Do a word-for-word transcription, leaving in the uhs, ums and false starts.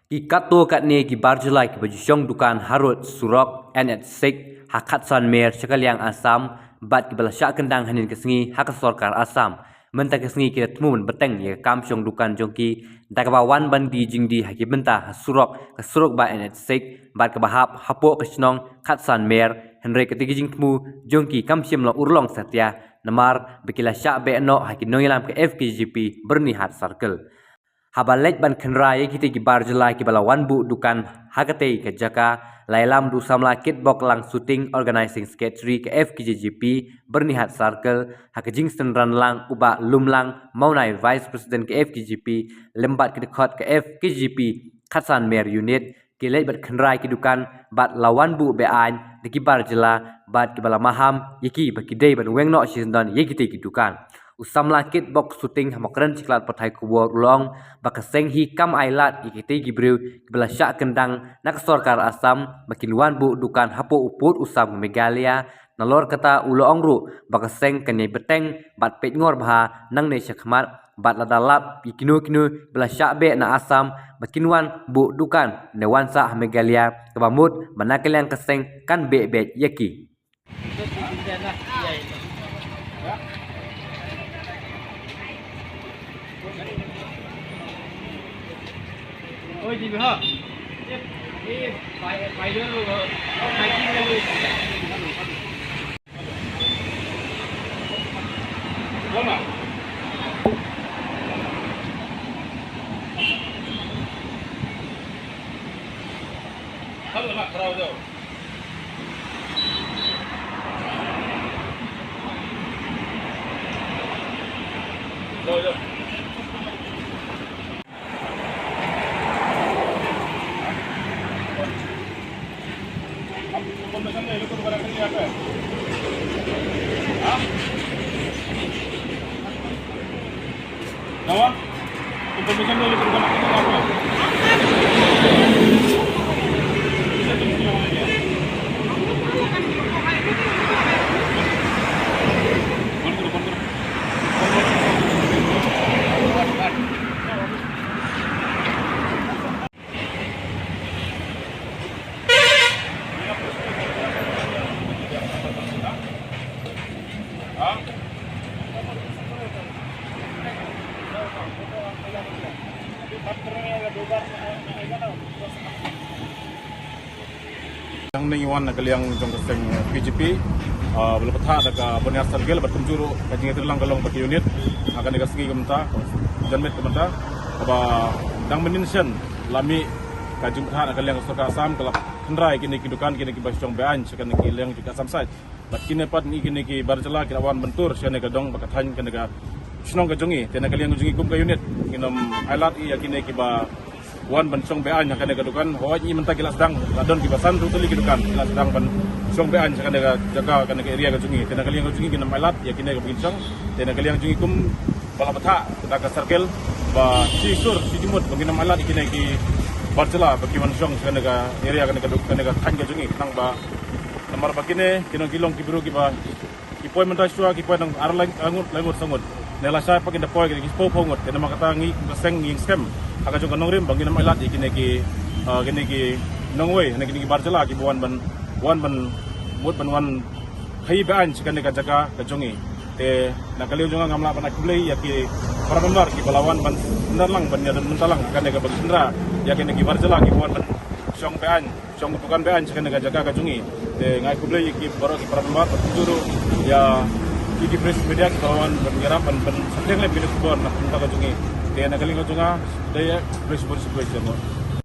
Ki katto katne ki bar jylla kiba ju shong dukan harud surok N H six ha Khatsan Mer sha ka liang Assam bad kiba la shah kyndang hynnin ka sngi ha ka sorkar Assam. Mynta ka sngi ki la thmu ban bteng ïa ka kam shong dukan jong ki da kaba wan ban die jingdie ha ki bynta ha surok, ka surok ba N H six bad kaba hap hapoh ka shnong Khatsan Mer, hynrei katei ka jingthmu jong ki kam shym la urlong satia namar ba ki la shah beh noh ha ki nongïalam ka F K J P Byrnihat Circle. Haba leit ban kynra ïa kitei ki bar jylla kiba la wan buh dukan ha katei ka jaka, la ïalam da u samla Kitbok Langsuting, Organizing Secretary ka F K J P Byrnihat Circle, ha ka jingsynran lang u Bah Lumlang Mawnai, Vice President ka F K J P, lem bad ki dkhot ka F K J P Khatsan Mer Unit, ki leit bad kynra ïa ki dukan bad la wan buh be-aiñ da ki bar jylla bad kiba la maham ïa ki ba ki dei ban weng noh shisyndon ïa kitei ki dukan. U samla Kitbok Langsuting ha ba kren sha ki lad pathai khubor u la ong ba ka seng hi kam ailad ïa kitei ki briew kiba la shah kyndang na ka sorkar Assam ba kin wan buh dukan hapoh u pud u sam ka Meghalaya. Nalor kata u la ong ruh ba ka seng kan ïai bteng bad peitngor bha nangne shakhmat bad lada lap ïa kino kino ba la shah beh na Assam ba kin wan buh dukan ne wan sah ha Meghalaya, kaba mut ba na ka liang ka seng kan beh beit ïa ki. Hangne ngi wan na ka liang jong ka seng K J P, ah, ba la bthah da ka Byrnihat Circle, bad kumjuh ruh ka jingïatreilang ka long bad ka unit ha kane ka sngi ka mynta, janmiet ka mynta, kaba dang mynnin shen la mih ka jingbthah na ka liang ka sorkar Assam, ka la kynra ïa kine ki dukan, kine kiba shong be-aiñ sha kane ka liang jong ka Assam side. Bad kine pat ngi kine ki bar jylla ki la wan ban tur sha kane ka dong bad ka thaiñ, kane ka shnong ka jong ngi. Te na ka liang ka jong ngi kum ka unit, ngin ym ailad ïa kine kiba wan ban shong be-aiñ ha kane ka dukan. Hooid, ngi mynta ki la sdang, la don kiba san tylli ki dukan ki la sdang ban shong be-aiñ ha kane ka jaka, kane ka area ka jong ngi. Te na ka liang ka jong ngi ngin ym ailad ïa kine kiba kin shong. Te na ka liang ka jong ngi kum ba la bthah da ka circle, ba shisur shi jingmut ba ngin ym ailad ïa kine ki bar jylla ba ki wan shong sha kane ka area, kane ka duk-, kane ka thaiñ ka jong ngi. Khnang ba namar ba kine ki long, ki long ki briew kiba ki poi mynta shuwa ki poi nang ar lai ngut, lai ngut, saw ngut. Ne lashai pat kin da poi ki spah phew ngut. Te namar kata ngi ka seng ngi skhem ha ka jong ka nongrim ba ngin ym ailad ïa kine ki, ah, kine ki nongwei ne kine ki bar jylla kiba wan ban, wan ban mut ban wan khaïi be-aiñ sha kane ka jaka ka jong ngi. Te na ka liang jong nga ngam lah ban ai khublei ïa ki para member kiba la wan ban synran lang, ban ïadon bynta lang ha kane kaba ki synran ïa kine ki bar jylla kiba wan ban shong be-aiñ, shong dukan be-aiñ sha kane ka jaka ka jong ngi. Te nga ai khublei ïa ki baroh ki para member, bad kumjuh ruh ïa ki, ki press media kiba la wan ban ïarap ban, ban saphriang lem ïa kine ki khubor na ka bynta ka jong ngi. Te na ka liang ka jong nga, dei ïa khublei shibun, shibun, shibun.